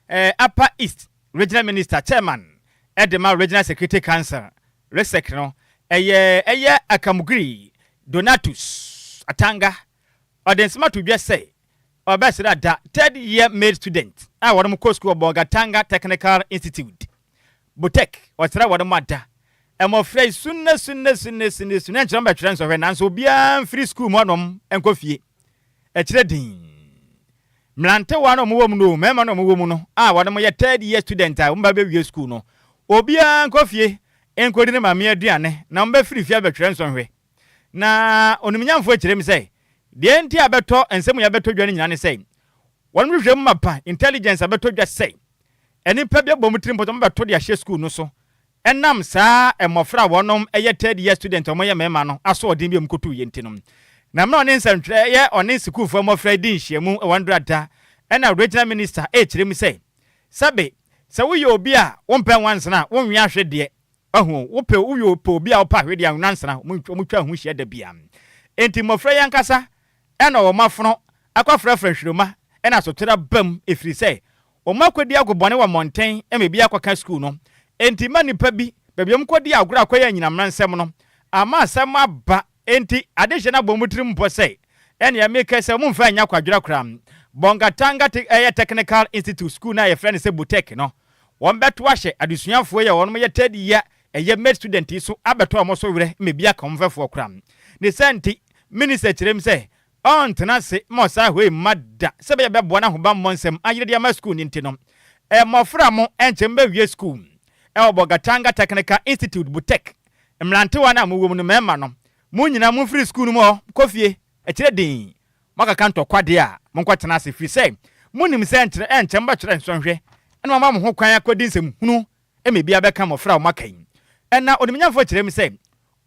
neɛ Upper East Regional Minister, chairman ɛde ma Regional Security Council, REGSEC no, ɛyɛ Akamugiri Donatus Atanga, ɔde nsɛm ato dwa sɛ ɔbɛsrɛ ada third year male student a wɔn kɔ sukuu wɔ Bolgatanga Technical Institute, BOTEC. Ɔsrɛ wɔn mu ada mmɔfra yi sunne sunne sunne sunne sunne nkyerɛ mbɛtwerɛ nsɔhwɛ, nanso obiara mfiri sukuu mu ɔnom nkɔ fie. Ɛkyerɛ din mmerantewa no a wɔwɔ mu no, mmarima no a wɔwɔ mu no a wɔn yɛ third year student a wɔn ba bɛwie sukuu no, obiara nkɔ fie nkɔdi ne maame aduane na wɔn bɛfiri fie abɛtwerɛ nsɔhwɛ. Na onimnyamfoɔ kyerɛ mu sɛ deɛ nti a bɛtɔ nsɛm yɛ bɛtɔ dwa no nyinaa ne sɛ wɔn hwehwɛ mu mapa intelligence abɛtɔ dwa sɛ nnipa bi abɔ mu tiri mpɔtɔ bɛtɔ de ahyɛ sukuu no so, ɛnam saa mmɔfra a wɔnom ɛyɛ third year student a wɔyɛ mmarima no aso ɔden bi a wɔkoto yɛ. Nti no na mmerɛ ɔne nsɛntwerɛ yɛ ɔne sukuufoɔ mmɔfra di nhyiamu wɔ ndora ɛna regional minister ɛrekyerɛ mu sɛ, sɛbe, sɛ woyɛ obi a wompɛ nwansena a wonwe ahwɛ deɛ ɔho wopɛ, woyɛ pɛ obi a wopɛ ahwedeɛ a nwansena wɔtwa ho hyia da bia. Enti mmɔfra yi ankasa ɛna wɔn afono akɔfrɛfrɛ nhwiroma ɛna asotera bam, ɛfiri sɛ wɔn akɔdi agobɔne wɔ mmɔnten ɛma ebi akɔka sukuu no. Enti ma nipa bi baabi wɔn kɔdi agorɔ akɔyɛ anyinamna nsɛm no ama asɛm aba. Enti adehyɛ no abɔ mu tirim mpɔ sɛ ɛnea meka sɛ momfa anya kwadwera koraa. Bolgatanga ɛyɛ Technical Institute school no a yɛfrɛ no sɛ BOTEC no, wɔn bɛto ahyɛ adesuafoɔ yi a wɔn yɛ third year ɛyɛ male student yi so abɛtɔ wɔn so werɛ ma ebi aka wɔn fɛfoɔ koraa. Ne sɛ nti minister kyerɛ mu sɛ ɔntena ase ma ɔsaa hɔ yi mma da sɛ bɛyɛ bɛboa no ahobammɔ nsɛm ayere de ama school no. Nti no mmɔfra mo ɛnkyɛn bɛwie school ɛwɔ Bolgatanga Technical Institute, BOTEC, mmerantewa no a mowɔ mu no, mmarima no, mo nyinaa momfiri school no mu hɔ kɔ fie. Ɛkyerɛ din moakaka ntɔkwa deɛ a, monkɔtena ase, firi sɛ monim sɛ nkyerɛ ɛnkyɛn mobɛtwerɛ nsɔnhwɛ ɛna mama mo ho kwan akɔdi nsɛm hunu ɛma ebi abɛka mmɔfra a wɔaka yi. Ɛna onimnyamfoɔ kyerɛ mu sɛ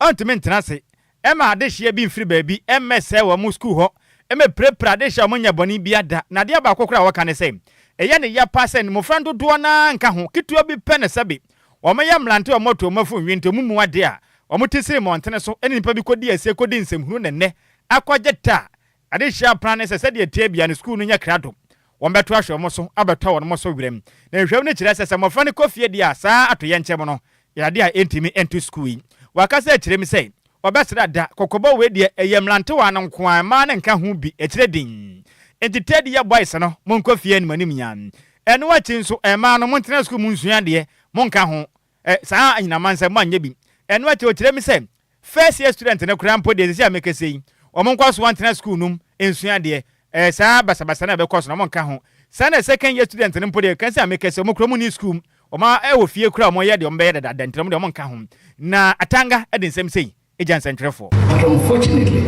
ɔntumi ntena ase ɛma adehyeɛ bi mfiri baabi ɛmmɛsɛe wɔn mo sukuu hɔ, ɛmɛ pirapira adehyeɛ a wɔnyɛ bɔne bi ada. Na adeɛ baako koraa a wɔka ne sɛ ɛyɛ ne ya pa sɛ mmɔfra dodoɔ naa nka ho ketewa bi pɛ ne sɛbe wɔn yɛ mmerante a wɔn ato wɔn afu nwi nti wɔn mu adeɛ a Wɔn te siri mmɔntene so ne nnipa bi kɔdi asie kɔdi nsɛmhunu na nnɛ akɔgye ta a adehyia apena ne sɛ sɛdeɛ ɛteɛ biara no sukuu no nyɛ krado. Wɔbɛto ahyɛ wɔn so abɛtɔ wɔn so werɛm. Na nhwehwɛmu no kyerɛ sɛ sɛ mmɔfra no kɔ fie deɛ a saa atoyɛnkyɛm no yɛ adeɛ a ɛntumi nto sukuu yi. Wakasa akyerɛ mu sɛ wɔbɛsra da. Kɔkɔbɔ wei deɛ ɛyɛ mmerantewaa no nko ara, mmaa no nka ho bi, ɛkyerɛ din. Enti third year boys no monkɔ fie animanim nyaa. Ɛno akyi nso mmaa no montena sukuu mu nsua adeɛ, monka ho. Ɛ, saa anyinam ansɛ moanyɛ bi. Ɛno akyi ɔkyerɛ me sɛ first year student no koraa mpo deɛ seesei a mekasa yi, wɔn nkɔ so ntena sukuu no mu nsua adeɛ. Ɛ, saa basabasa no a ɛbɛkɔ so no, wɔnka ho. Saa na second year student no mpo deɛ, kɛse a mekasa yi, wɔn koraa wɔnni sukuu mu. Wɔn a ɛwɔ fie koraa a wɔyɛ deɛ wɔbɛyɛ dadaada nti no, wɔn deɛ wɔnka ho. Na Atanga de nsɛm sei gya nsɛntwerɛfoɔ. But unfortunately,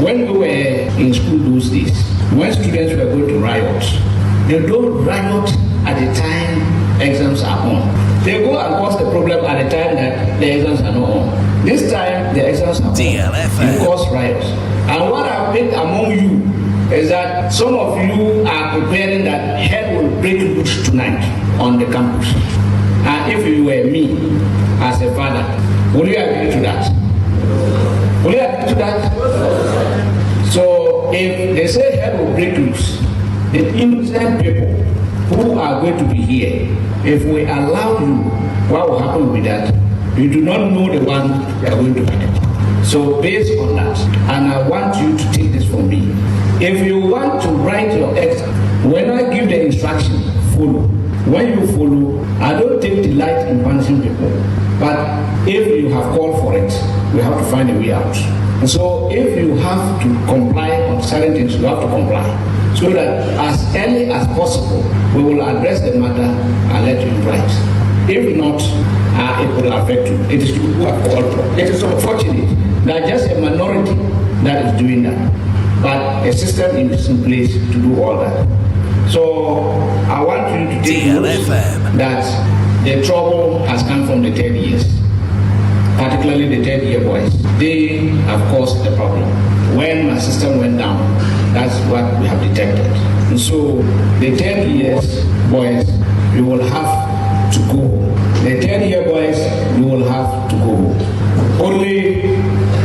when we were in school those days, when students were going to riot, they don't riot at the time exams are on. They go and cause the problem at the time that the exams are not on. This time, the exams are on. DLFM. You cause riots. And what I've picked among you is that some of you are preparing that hell will break loose tonight on the campus. And if you were me as a father, will you agree to that? Will you agree to that? So if they say hell will break loose, the innocent people who are going to be here, if we allow you, what will happen with that? You do not know the one they are going to target. So based on that, and I want you to take this from me. If you want to write your exam, when I give the instruction, follow. When you follow, I don't take delight in punishing people. But if you have called for it, we have to find a way out. And so if you have to comply on certain things, you have to comply. So that as early as possible, we will address the matter and let you write. If not, it will affect you. It is you who have called for it. It is unfortunate that just a minority that is doing that. But a system is in place to do all that. So I want you to take note DLFM. that the trouble has come from the third years, particularly the third year boys. They have caused the problem. When my system went down, that's what we have detected. And so the third years boys, you will have to go. The third year boys, you will have to go. Only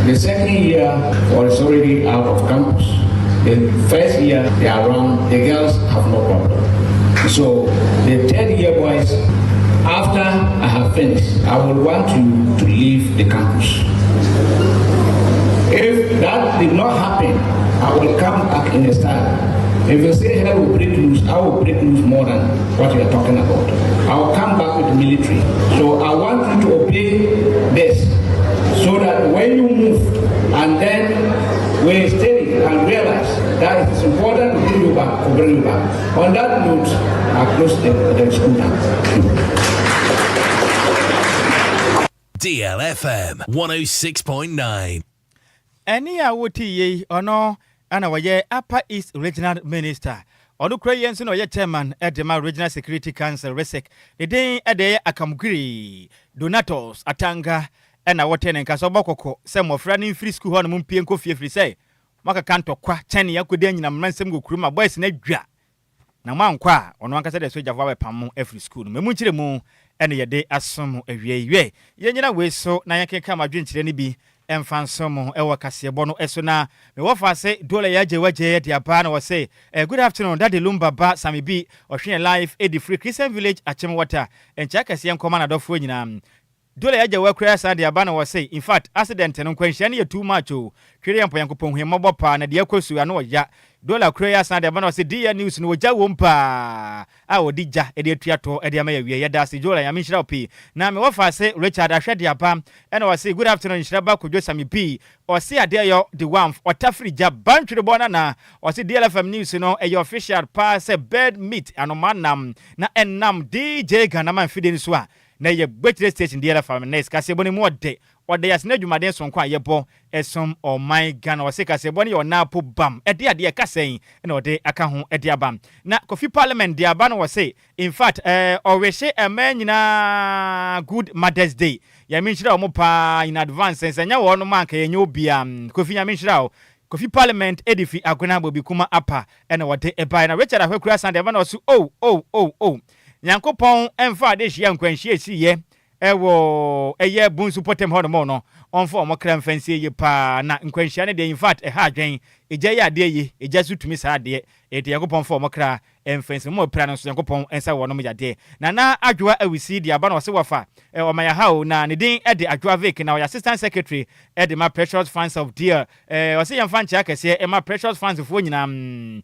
the second year was already out of campus. The first year, they are around, the girls have no problem. So the third year boys, after I have finished, I will want you to leave the campus. If that did not happen, I will come back in a style. If you say hell will break loose, I will break loose more than what you are talking about. I will come back with the military. So I want you to obey this so that when you move and then we study and realize that it is important to bring you back, to bring you back. On that note, I close the school now. DLFM 106.9. Ɛne a wote yei, ɔno ana wɔyɛ Upper East Regional Minister. Ɔno kura yɛn nso na ɔyɛ chairman ɛde ma Regional Security Council, REGSEC. Ne din ɛde yɛ Akamgiri Donatus Atanga, ɛna wɔte ne nka sɛ ɔbɔ kɔkɔ sɛ mmɔfra no mfiri sukuu hɔ nom mpie nkɔ fie, firi sɛ moakeka ntɔkwa kyɛne akɔdi anyinam mmara nsɛm wɔ kurom a boys no adwa na moankɔ a, ɔno ankasa deɛ sogyafoɔ abɛpam mo afiri sukuu no mu. Ɛmu nkyerɛ mu ɛne yɛde asom mo awie yi. Wiɛ, yɛnyina wei so na yɛnkeka mo adwenkyerɛ no bi ɛmfa nso mo ɛwɔ kaseɛbɔ no ɛso. Na mewɔ fa se dole yɛ agye wagye de aba na wɔse "Good afternoon, Daddy Lumba ba Sami bi ɔhwɛ yɛn live ɛdi firi Christian Village, Akyem Water. Nkyɛ kɛseɛ nkɔma n'adɔfoɔ nyinaa." Dole yɛ agye wakura saa de aba na wɔse, "In fact, accident no nkwanhyia no yɛ too much o. Twere yɛ mpɔnyankopɔn hu mmɔbɔ paa na deɛ ɛkɔ so ano ɔya." Dole kura yɛ asan de aba na wɔse, "DL news no wɔgya wom paa a wɔde gya ɛde atua toɔ ɛde ama yɛ wie. Yɛda ase Jola, Nyame nhyira wo pii." Na mewɔ fa se Richard Ahwɛ de aba ɛna wɔse, "Good afternoon, nhyira ba Kodwo Sami bi." Ɔse adeɛ yɔ de wamf ɔtafiri gya bantwerebɔ nana. Ɔse, "DLFM news no ɛyɛ official paa sɛ bird meat, anoma nam na ɛnam DJ Ghana mfidie no so a na ɛyɛ Gbekyire station DLFM next kaseɛbɔ no mu ɔde ɔde yɛase no adwumaden sonko a yɛbɔ ɛsom ɔman Ghana." Ɔse kaseɛbɔ no yɛ ɔnaapo bam ɛde adeɛ ɛka ɛna ɔde aka ho ɛde aba. Na Kofi Parliament de aba no, wɔ se, "In fact, ɔwehye ɛmɛ nyinaa good Mothers Day. Yɛme nhyira wɔn paa in advance. Sɛ nyɛ wɔn no anka yɛnyɛ obia." Kofi, Nyame nhyira wo. Kofi Parliament ɛde fi Agona Bobi Kuma apa ɛna wɔde ɛbaeɛ. Na Richard Ahwɛkura san de ɛba na ɔso, "Oh, oh, oh, oh, Nyankopɔn ɛmfa ade hyia nkwanhyia esiyɛ." Ɛwɔ ɛyɛ Bonsu pɔtam hɔ nom no, ɔmfa wɔn kra mfa nsie yie paa, na nkwanhyia no deɛ infact ɛha adwen, egya yɛ adeɛ ye, egya nso tumi saa adeɛ, enti Nyankopɔn mfa wɔn kra mfa nsie, wɔn a wɔapira no nso Nyankopɔn nsa wɔnom yadeɛ. Nana Adwoa Awisi de aba na ɔse wɔfa ɔman ha o, na ne din de Adwoa Vic na ɔyɛ Assistant Secretary de ma Precious Fans of Dear, ɔse yɛmfa nkyea kɛseɛ mma Precious Fans foɔ nyinaa,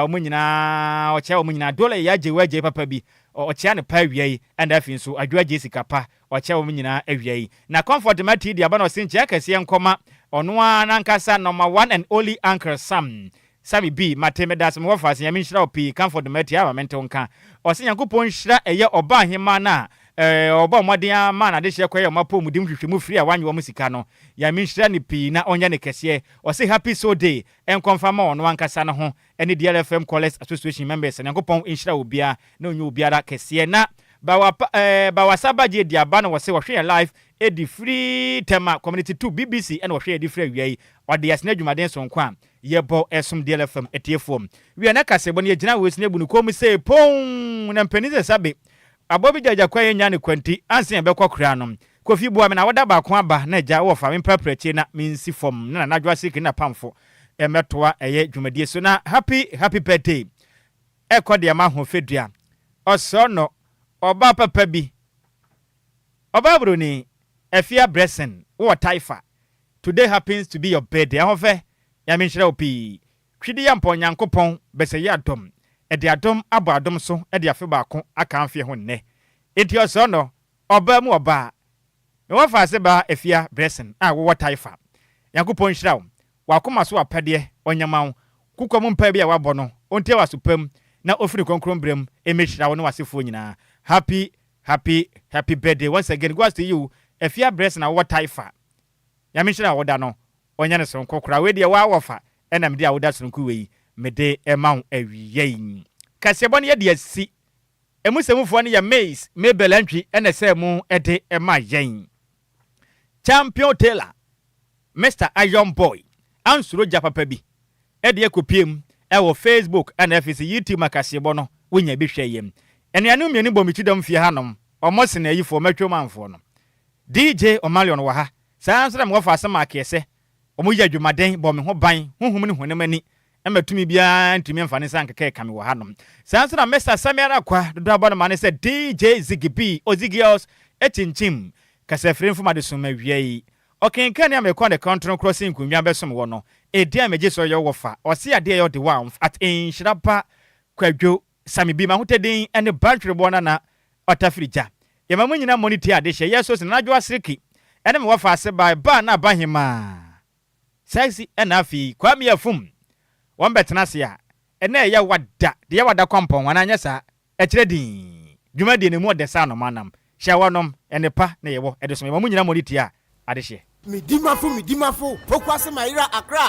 wɔn nyinaa, ɔkyea wɔn nyinaa, Dole yɛ agye wo agyei papa bi, Ɔkyea no pa awia yi ɛna afei nso Adwoa Jessica pa ɔkyea wɔn nyinaa awia yi. Na Comfort ma tea de aba na ɔse nkyea kɛseɛ nkɔma ɔno ara nankasa number one and only uncle Sam Sammy B mate medase mewɔ faase Nyame nhyira wo pii Comfort ma tea ama mente wo nka ɔse Nyankopɔn nhyira ɛyɛ ɔbaa hemaa no a ɔbɔɔ mmɔden ara maa n'adehyeɛ kɔyɛɛ wɔn apɔwmuden nhwehwɛmu firi a wannye wɔn sika no Nyame nhyira no pii na ɔnyɛ no kɛseɛ ɔse happy soul day nkɔmfa ma ɔno ankasa no ho ne DLFM Callers Association members Nyankopɔn nhyira obia na ɔnyɛ obiara kɛseɛ na Bawa pa eh Bawa Saba gye di aba na wɔse wɔhwɛ yɛn live ɛdi firi Tema Community 2 BBC ɛna wɔhwɛ yɛn de firi awia yi ɔde asene adwumaden sononko a yɛbɔ ɛsom DLFM atiefoɔ wia na kaseɛbɔ no yɛgyina wei so na yɛbu no kɔn mu sei poon na mpanin sɛ sabe aboa bi gyagya kwan yɛnnya no kwanti ansa yɛbɛkɔ koraa no Kofi boa me na woda baako aba na agya wɔ fa me mprapra akyire na mensi fam na Nana Adwoa Siriki ne n'apamfo mmɛtoa ɛyɛ dwumadie so na happy happy birthday ɛkɔ deɛ ma Ahofedua ɔsɔɔ no ɔbaa papa bi ɔbaa broni Afia Blessing wowɔ Taifa today happens to be your birthday Ahofɛ Nyame nhyira wo pii Twedeyampɔn Nyankopɔn bɛsɛye adom ɛde adom abɔ adom so de afe baako aka mfeɛ ho nnɛ enti ɔsɔɔ no Ɔbaa mu ɔbaa. Me wɔfaase baa Afia Blessing a wowɔ Taifa. Nyankopɔn nhyira wo. W'akoma so apɛdeɛ ɔnyɛ ma wo. Kokoa mu mpae bi a wabɔ no, ɔntie w'aso pa mu na ɔfiri ne kronkron berɛ mu mmɛhyira wo ne w'asefoɔ nyinaa. Happy happy happy birthday once again goes to you Afia Blessing a wowɔ Taifa. Nyame nhyira wo da no ɔnyɛ no soronko koraa. Wei deɛ woa wɔfa ɛna mede awoda soronko wei mede ma wo awiei. Kaseɛbɔ no yɛde asi. Emu sɛmufoɔ no yɛ Mays, Mabel Antwi na ɛsɛɛ mu de ma yɛn. Champion Taylor, Mister Iron Boy, ansuro gya papa bi de akɔpiem wɔ Facebook na afei sɛ YouTube ma kaseɛbɔ no wonya bi hwɛ yɛn. Anuanom mmienu bɔ me kyidɔm fie hanom, wɔn sene ayifoɔ, Metro Manfoɔ no. DJ Omalion wɔ ha, saa ara nso na mewɔ Faase Mark Ɛsɛ. Wɔyɛ adwumaden bɔ me ho ban honhom ne honam ani ma tumi biara ntumi mfa ne nsa nkeka ɛka me wɔ hanom. Saa nso na Mister Samuel Akwa dodoɔ abɔ no ma ne sɛ DJ Ziggy B, Ozigios, kyinkyim kasafiri mfom adesom awia yi. Ɔkenkan a mekɔ ne kɔntron korɔ se nkonnwa bɛsom wɔ no, edin a megye so yɛ wɔfa, ɔse adeɛ ɛyɛ ɔde wɔ a at nhyira ba Kwadwo Sammy B, m'ahotɛdin ne Bantwereboɔ Nana Ɔtafiri gya. Yɛma mo nyina mmɔ ne ti adehyɛ yɛ so sene anadwo asereki ɛne me wɔfa ase bae baa na aba hemaa sexy ɛna afei Kwame afum wɔn bɛtena ase a ɛnɛ ɛyɛ wada deɛ wada kɔmpɔn anaa nyɛ saa ɛkyerɛ dinn dwumadie no emu ɔdɛ sɛ anoma nam hyɛ wɔnom ɛne pa na yɛwɔ ɛde som yɛma mo nyina mmɔ ne ti a adehyeɛ. Medimafo medimafo pokuase mayera Accra.